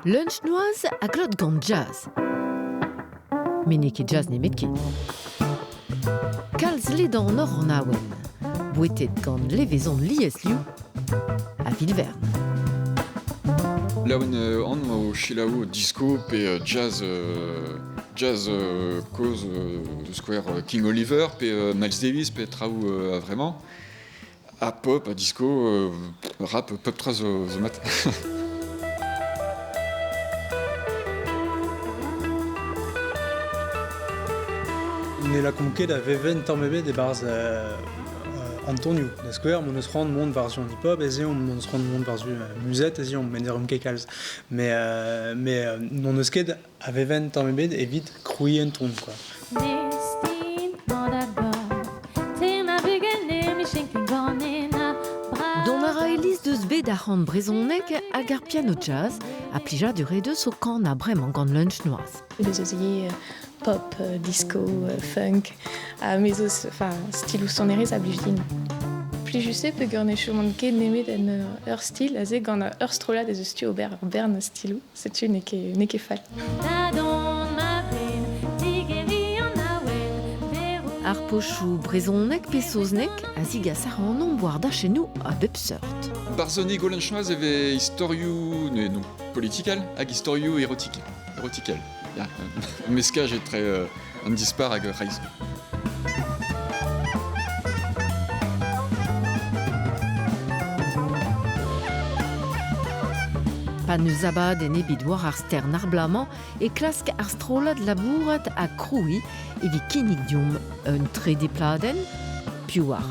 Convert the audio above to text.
Lunch noazh a glot gant jazz. Met n'eo ket jazz nemetken. Kalz ledanoc'h an awen, bouetet gant levezon liesliv ha vil-vern. Laouen on o selaou disco pe jazz jazz kozh de skouer King Oliver pe Miles Davis pe traoù a-vremañ. Ha pop, ha disco, rap, pep tra zo, zo mat. Ne lakaomp ket a vevenn tamm ebet e-barzh Antonio. Da skouer, m'hon eus c'hoant mont war-zu an hip-hop, ez eo m'hon eus c'hoant mont war-zu Musette, ez eo met ne reomp ket kalz. Mais, mais n'hon eus ket a vevenn tamm ebet evit krouiñ un ton, quoi. Dont a ra Elise deus bet ar c'han brezhoneg hag ar piano jazz ha plijadur he deus o kanañ bremañ gant Lunch Noazh. Bez eus ivez pop, disco, funk, ha me zo enfin stiloù sonerezh a blij din. Plijus eo peogwir ne chomont ket nemet en ur stil aze gant ur strollad ez eus tu ober ur bern stiloù. Setu n'eo ket, n'eo ket fall. Ar pochoù brezhonek pe saoznek a zigas ac'hanomp war dachennoù a bep seurt. Barzhoni Golenchnoaz e vez istorioù ne, non, politikel hag istorioù erotik. Erotikel, ya. Meskaj etre an dispar hag ur reizh. Pa n'eus abadenn ebet war ar stern ar bloaz-mañ e klask ar strollad labourat ha krouiñ evit kinnig deomp un trede pladenn, piv 'oar.